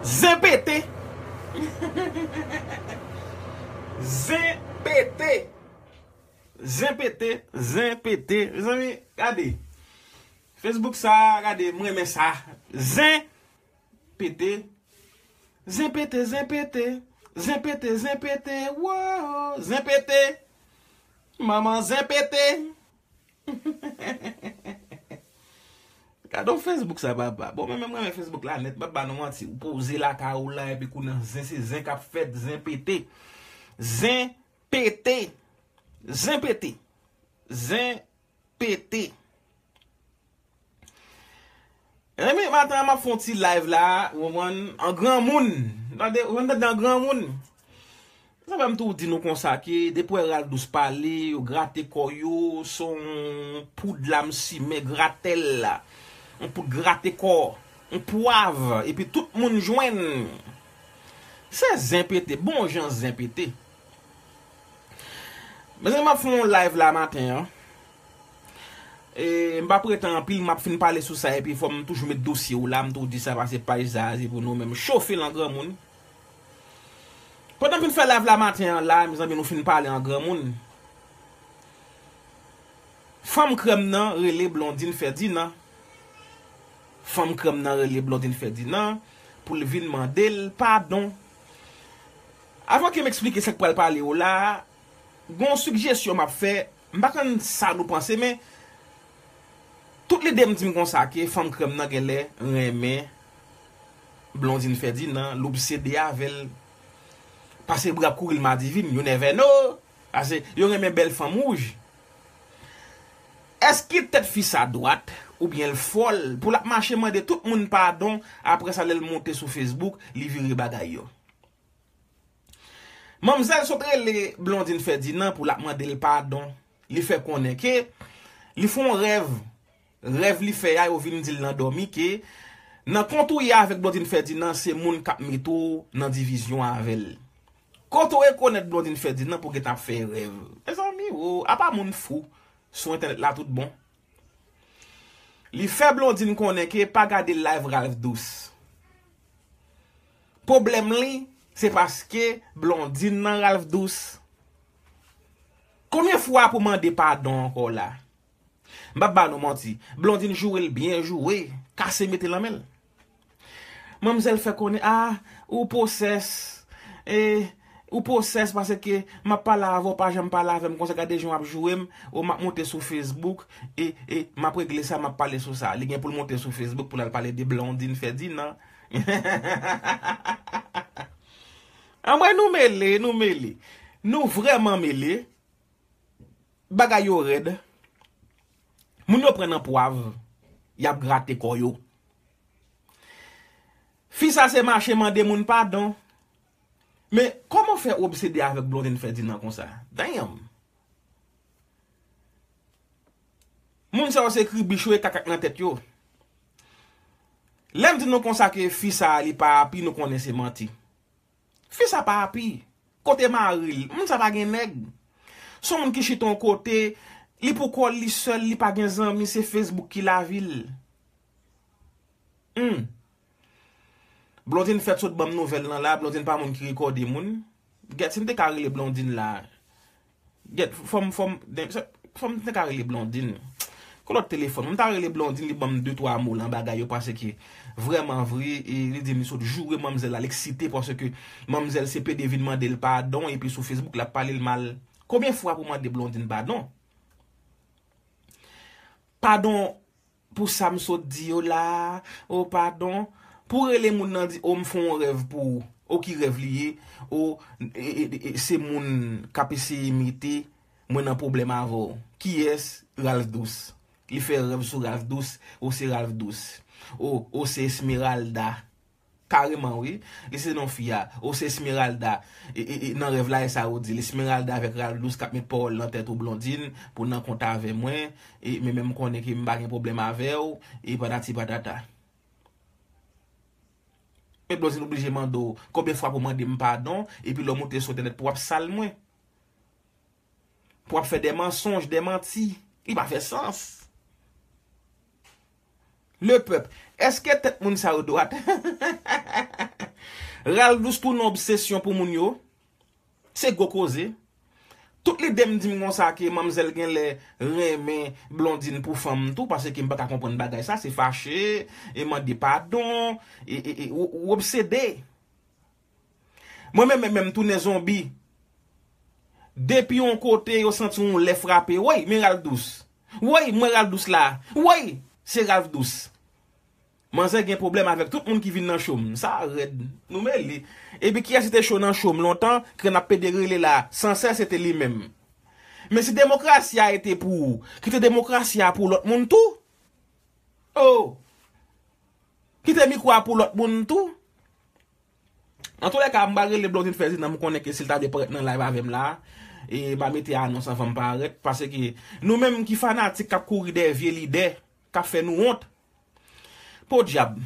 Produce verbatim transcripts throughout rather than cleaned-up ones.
Zen pete. Zen pete. Zen pete. Zen pete. Mezanmi, gade. Facebook sa, gade, m renmen sa. Zen pete. Zen pete, zen pete. Zen pete, zen pete. Wow, zen pete. Manman zen pete. Gade w Facebook sa, papa. Bon, mwen menm renmen Facebook la nèt, m ap ba nou manti. Ou poze lakay ou la, epi kounye a zen, se zen k ap fèt, zen pete. Zen pete. Zen pete. Zen pete. Enben, maten an, m ap fè yon ti live la, ou konprann, an granmoun. Tande, ou konn tande an granmoun. Sa fè m tou di nou konsa ke depi w wè Ralph Douce pale, yo grate kò yo, se yon poud la m simen, gratèl la. Yon poud grate kò, yon pwav, epi tout moun jwenn. Se zen pete, bon jan zen pete. Mezanmi, m ap fè yon live la maten an. E, m pa pretan anpil, m ap fin pale sou sa, epi fò m toujou met dosye w la, m tou di sa, pase paj sa, se pou nou menm chofe l an granmoun. Pandan m fin fè live la maten an la, mezanmi, nou fin pale an granmoun. Fanm krèm nan rele Blondine Ferdinand. Fanm krèm nan rele Blondine Ferdinand pou l vin mande l padon. Avan ke m eksplike sa k pral pale yo la, gon sigjesyon m ap fè, m pa konn sa nou panse, men tout lide m di m konsa ke fanm krèm nan genlè renmen Blondine Ferdinand, l obsede avè l. Pase bra kouri l madivin, you never know. Pase yo renmen bèl fanm wouj. Èske tèt fi sa dwat, oubyen l fòl, pou l ap mache mande tout moun padon, apre sa lè l monte sou Facebook, li vire bagay yo? Manmzèl sot rele Blondine Ferdinand pou l ap mande l padon. Li fè konnen ke li fè yon rèv. Rèv li fè a, yo vin di l nan dòmi ke nan kont ou ye avèk Blondine Ferdinand, se moun k ap mete w nan divizyon avè l. Kote w rekonèt Blondine Ferdinand pou w gentan ap fè rèv? Mezanmi, o, apa moun fou sou entènèt la tout bon. Li fè Blondine konnen ke pa gade live Ralph Douce. Pwoblèm li, se paske Blondine nan Ralph Douce. Konbyen fwa pou mande padon ankò la? M p ap ba nou manti. Blondine joure l byen joure, kase mete l nan men l. Manmzèl fè konnen, a, ou posès, e, ou posès paske m ap pale avè w, pa janm pale avè m konsa, gade jan w ap joure m, o m ap monte sou Facebook, e, e m ap regle sa, m ap pale sou sa. Li gen pou l monte sou Facebook pou l al pale de Blondine Ferdinand. Anmwey, nou mele, nou mele. Nou vrèman mele. Bagay yo rèd. Moun yo pran nan pwav, y ap grate kò yo. Fi sa se mache mande moun padon. Men kòman w fè obsede avèk Blondine Ferdinand konsa? Damn! Moun sa yo se kribich yo e kaka k nan tèt yo. Lè m di nou konsa ke fi sa li pa api, nou konnen se manti. Fi sa pa api. Kote mari l? Moun sa pa gen nèg. Se yon moun ki chita yon kote, li pou kò l, li sèl, li pa gen zanmi, se Facebook ki lavi l. Hmm. Blondine fèk sot ban m nouvèl lan la, Blondine pa moun ki rekòde moun. Gèt, si m te ka rele Blondine la. Gèt, fò m, fò m, fò m te ka rele Blondine. Gon lòt telefòn, m ta rele Blondine, li ban m de twa mo lan bagay yo, paske vrèman vre, e li di m li sot joure manmzèl la, l eksite paske manmzèl se pede vin mande l padon, epi sou Facebook l ap pale l mal. Konbyen fwa pou mande Blondine padon? Padon pou sa m sot di yo la, o padon. Pou rele moun nan di, o m fè yon rèv pou ou, o ki rèv li ye, o e, e, e, se moun k ap eseye mete mwen nan pwoblèm avè w. Kiyès? Ralph Douce. Li fè rèv sou Ralph Douce, o se Ralph Douce. O, o se Esmeralda. Kareman wi. Li se non fi a. O se Esmeralda. E, e, e, nan rèv la, e sa yo di l. Esmeralda avèk Ralph Douce k ap met pawòl nan tèt ou Blondine pou nan kont avè mwen. E, men, men m konnen ke m pa gen pwoblèm avè w. E patati patata. Men Blondine oblije mande w konbyen fwa pou mande m padon. Epi lè w moute sou entènèt pou w ap sal mwen. Pou w ap fè de mansonj, de manti. Li pa fè sans. Lepèp, èske tèt moun sa yo dwat? Ralph Douce tounen obsesyon pou moun yo. Se gwo koze. Tout lide m di m konsa ke manmzèl genlè renmen Blondine pou fanm tou, paske m pa ka konprann bagay sa, se fache, e mande padon, e, e, e, ou, ou obsede. Mwen menm, menm, menm tounen zonbi. Depi yon kote, yo santi yon lè frape. Woy, men Ralph Douce. Woy, mwen Ralph Douce la. Woy, se Ralph Douce. Manzè gen pwoblèm avèk tout moun ki vin nan show m. Sa rèd. Nou mele. Epi kiyès ki te cho nan show m lontan, ki n ap pede rele la, Sansè se te li menm. Men si demokrasi a ete pou ou, kite demokrasi a pou lòt moun tou. Oh! Kite mikwo a pou lòt moun tou. Antoulèka, m pral rele Blondine Ferdinand, m konnen ke si l ta dwe parèt nan live avè m la, e m a mete anons anvan m parèt, paske nou menm ki fanatik k ap kouri dèyè vye lidè, k ap fè nou wont. Podyab.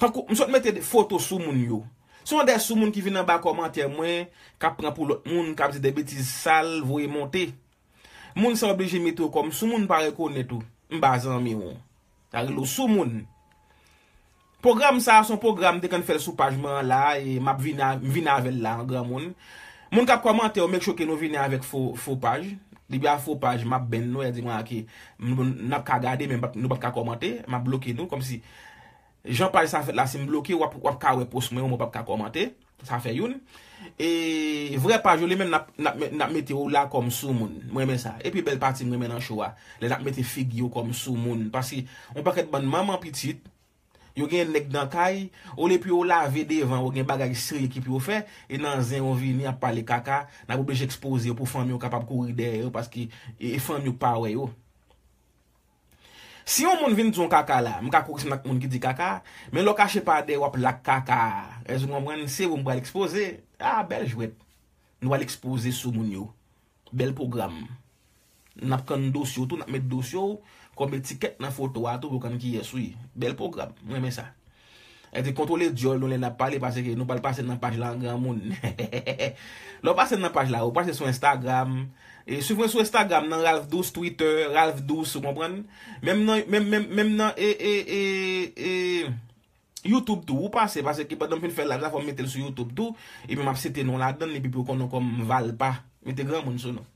Tankou, m sot mete foto sou moun yo. Se yon de sou moun ki vin anba kòmantè mwen, k ap pran pou lòt moun, k ap di de betiz sal, voye monte. Moun sa oblije mete w kòm sou moun pa rekonèt ou. M pa zanmi w. Sa rele w sou moun. Pwogram sa a se yon pwogram m te konn fè l sou paj mwen an la, e m ap vin a, m vin avè l la an granmoun. Moun k ap kòmante yo, make sure ke nou vini avèk fo, fo paj. Depi a fo paj, m ap ban nou, e di mwen, "Ok, n, n ap ka gade, men n p ap, nou p ap ka kòmante, m ap bloke nou," kòmsi jan paj sa fèt la, si m bloke, w ap, w ap ka wè post mwen, ou mwen p ap ka kòmante. Sa fè youn. E vrè paj yo, li menm, n ap, n ap, n ap mete yo la kòm sou moun. Mwen renmen sa. Epi bèl pati m renmen nan show a. Lè n ap mete figi yo kòm sou moun. Paske yon pakèt bann manman pitit, yo gen nèg nan kay, olye pou yo lave devan, yo gen bagay serye ki pou yo fè, e nan zen yo vini ap pale kaka, n ap oblije ekspoze yo pou fanmi yo kapab kouri dèyè yo, paske e, e fanmi yo k pa wè yo. Si yon moun vin di yon kaka la, m ka kouri sanm ak moun ki di kaka, men lè w kache pa dèyè w ap lak kaka, èske w konprann? Se ou m pral ekspoze. Ah, bèl jwèt. Nou pral ekspoze sou moun yo. Bèl pwogram. N ap kann dosye w tou, n ap met dosye w kòm etikèt nan foto a tou pou w konn kiyès ou ye. Bèl pwogram. Mwen renmen sa. E di kontwole dyòl nou lè n ap pale, paske nou pral pase nan paj la an granmoun. Lè w pase nan paj la, ou pase sou Instagram. E swiv mwen sou Instagram nan Ralph Douce, Twitter, Ralph Douce, ou konprann? Menm nan, menm, menm, menm nan, e, e, e, e, YouTube tou, ou pase, paske pandan m fin fè live la, fò m mete l sou YouTube tou, epi m ap site non ladan l, epi pou yo konnen w kòm Valpa. Mete granmoun sou non.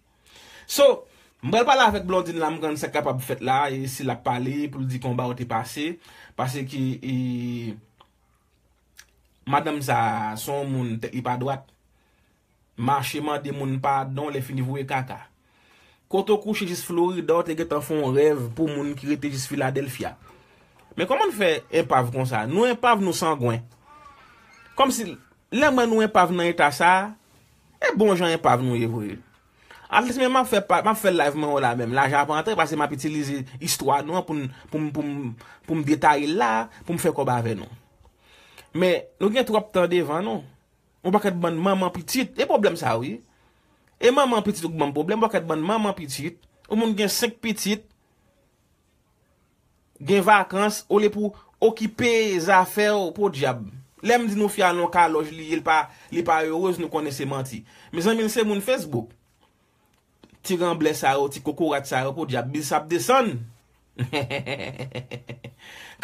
So, m pral pale avèk Blondine la, m konn sa k kapab fèt la, e si l ap pale, pou l di konba yo te pase, paske, e, madanm sa, se yon moun tèt li pa dwat. Mache mande moun padon, lè fini voye kaka. Kote w kouche jis Florida, w te gentan fè yon rèv pou moun ki rete jis Filadèlfya. Men kòman n fè enpav konsa? Nou enpav, nou sangwen. Kòmsi, lè m wè nou enpav nan eta sa, e bon jan enpav nou ye vre. At least men m ap fè pa, m ap fè live mwen yo la menm. Lajan ap antre paske m ap itilize istwa nou an pou m, pou m, pou m, pou m detaye l la, pou m fè kòb avè nou. Men, nou gen twòp tan devan nou. Yon pakèt bann manman pitit. E pwoblèm sa wi. E manman pitit ou k ban m pwoblèm, yon pakèt bann manman pitit. Yon moun gen senk pitit, gen vakans, olye pou okipe zafè w, podyab. Lè m di nou fi a nan yon kalòj li ye, li pa, li pa erez, nou konnen se manti. Mezanmi, l se moun Facebook. Ti ranblè sa yo, ti kokorat sa yo, podyab, biz sa ap desann.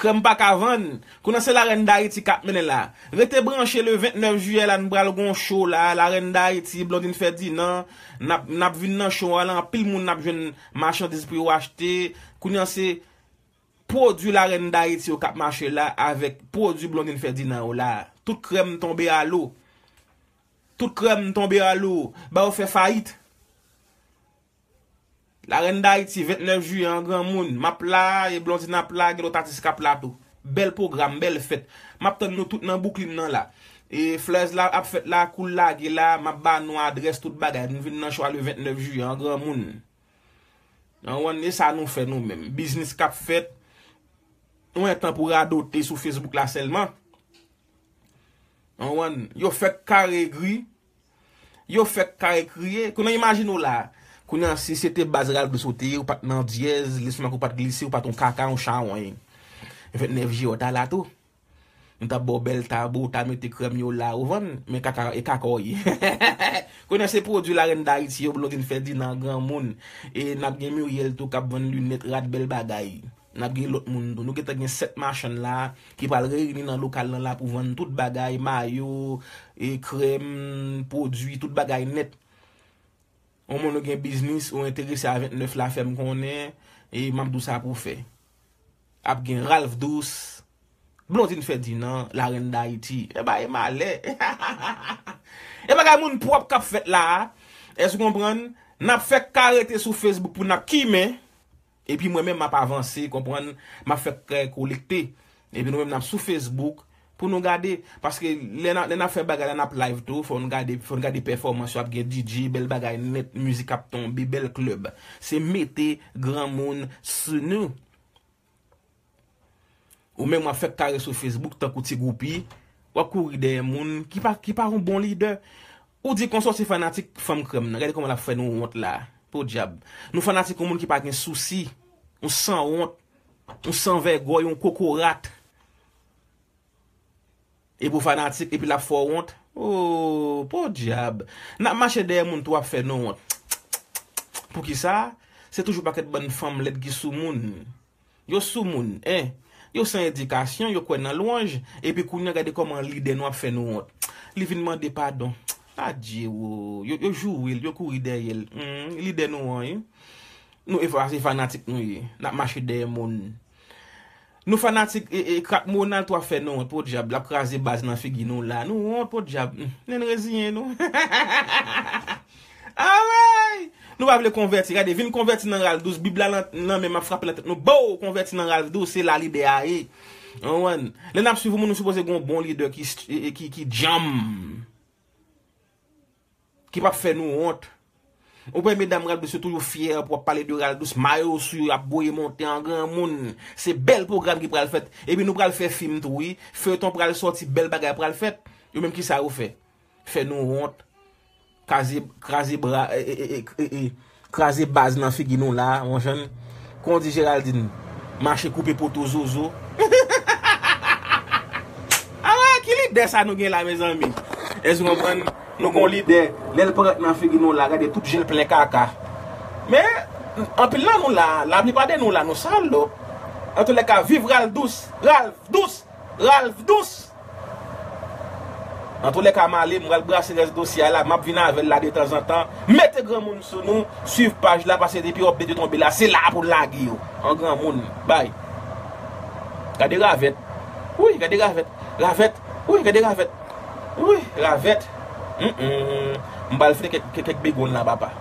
Krèm pa ka vann. Kounye a se Larèn Dayiti k ap mennen la. Rete branche, le ventnèf jiyè la, n pral gon show la. Larèn Dayiti, Blondine Ferdinand, n ap, n ap vin nan show a la. Anpil moun n ap jwenn machandiz pou yo achte. Kounye a se pwodui Larèn Dayiti yo k ap mache la avèk pwodui Blondine Ferdinand yo la. Tout krèm tonbe alo. Tout krèm tonbe alo. Ba yo fè fayit. Larèn Dayiti, ventnèf jiyè an granmoun. M ap la, e Blondine ap la, gen lòt atis k ap la tou. Bèl pwogram, bèl fèt. M ap tann nou tout nan Bouklin nan la. E flèz la ap fèt la, kou l lage la, m ap ba nou adrès, tout bagay. Nou vin nan show a le ventnèf jiyè an granmoun. Anwann, e sa nou fè nou menm. Biznis k ap fèt. Nou gen tan pou radote sou Facebook la sèlman. Anwann, yo fèk kare gri. Yo fèk kare kriye. Kounye a imajine w la. Kounye a si se te baz Ralph Douce ou te ye, ou pa t nan dyèz, lestomak ou pa t glise, ou pa t yon kaka, yon chawony. Ventnèf jiyè w ta la tou. Nou t ap ba w bèl tab, ou ta mete krèm yo la, ou vann, men kaka, e kaka w ye. Kounye a se pwodui Larèn Dayiti yo, Blondine Ferdinand granmoun. E n ap gen Muriel tou k ap vann linèt, rad, bèl bagay. N ap gen lòt moun tou. Nou gentan gen sèt machann la ki pral reyini nan lokal lan la pou vann tout bagay, mayo, e krèm, pwodui, tout bagay nèt. Yon moun ou gen biznis, ou enterese a ventnèf la, fè m konnen, e m ap di w sa pou w fè. Ap gen Ralph Douce, Blondine Ferdinand, Larèn Dayiti. E ba e malè. E bagay moun pwòp k ap fèt la a. Èske w konprann? N ap fèk ka rete sou Facebook pou n ap kimen. Epi mwen menm m ap avanse, konprann? M ap fèk, eh, kolekte. Epi nou menm n ap sou Facebook pou nou gade. Paske lè n ap, lè n ap fè bagay la, n ap live tou. Fò n gade, fò n gade pèfòmans yo. Ap gen D J, bèl bagay nèt, mizik ap tonbe, bèl klèb. Se mete granmoun sou nou. Ou menm w ap fèk kare sou Facebook tankou ti goupi, w ap kouri dèyè moun ki pa, ki pa yon bon lidè. Ou di konsa w se fanatik fanm krèm nan. Gade kòman l ap fè nou wont la. Podyab. Nou fanatik yon moun ki pa gen sousi. Yon sanwont. Yon sanvègòy, yon kokorat. Epi w fanatik, epi l ap fè w wont. Oh, podyab. N ap mache dèyè moun tou, w ap fè nou wont. Poukisa? Se toujou pakèt bann fanm lèd ki sou moun. Yo sou moun, en. Yo san edikasyon, yo kwè nan lwanj, epi kounye a gade kòman lidè nou ap fè nou wont. Li vin mande padon. Adye wo, yo, yo joure l, yo kouri dèyè l. Hmm, lidè nou an, wi. Nou e fa-, e fanatik nou ye. N ap mache dèyè moun. Nou fanatik e, e Krak Monal tou ap fè nou wont, podyab, l ap kraze baz nan figi nou la. Nou wont, podyab. Hmm, ann reziyen nou. Anmwey! Nou pa vle konvèti. Gade, vin konvèti nan Ralph Douce. Bib la nan, nan men m ap frape nan tèt nou. Bow! Konvèti nan Ralph Douce. Se la lidè a ye. Ou konprann? Lè n ap swiv yon moun, nou sipoze gen yon bon lidè ki, ki, ki djanm. Ki p ap fè nou wont. Ou wè medam Ralph Douce yo toujou fyè pou w ap pale de Ralph Douce. Mayo sou yo, y ap voye monte an granmoun. Se bèl pwogram ki pral fèt. Epi nou pral fè fim tou, wi. Feyton pral sòti, bèl bagay pral fèt. Yo menm kisa yo fè? Fè nou wont. Kraze, kraze bra, e, e, e, e, e, kraze baz nan figi nou la, monchè. Kon di Geraldine, mache koupe poto zozo. Awe, ki lidè sa nou gen la, mezanmi? Èske w konprann? Nou gon lidè, lè l parèt nan figi nou la, gade tout je l plen kaka. Men, anpil nan nou la, laplipa de nou la, nou salop. Antoulèka, viv Ralph Douce, Ralph Douce, Ralph Douce! Antoulèka, m ale, m pral brase rès dosye a la, m ap vin avè l la detanzantan. Mete granmoun sou nou, swiv paj la, paske depi update yo tonbe la, se la pou n lage yo. An granmoun, bay. Gade ravèt. Wi, gade ravèt. Ravèt. Wi, gade ravèt. Wi, ravèt. Mm, mm. M pral fè kèk, kèk, kèk begonn la, papa.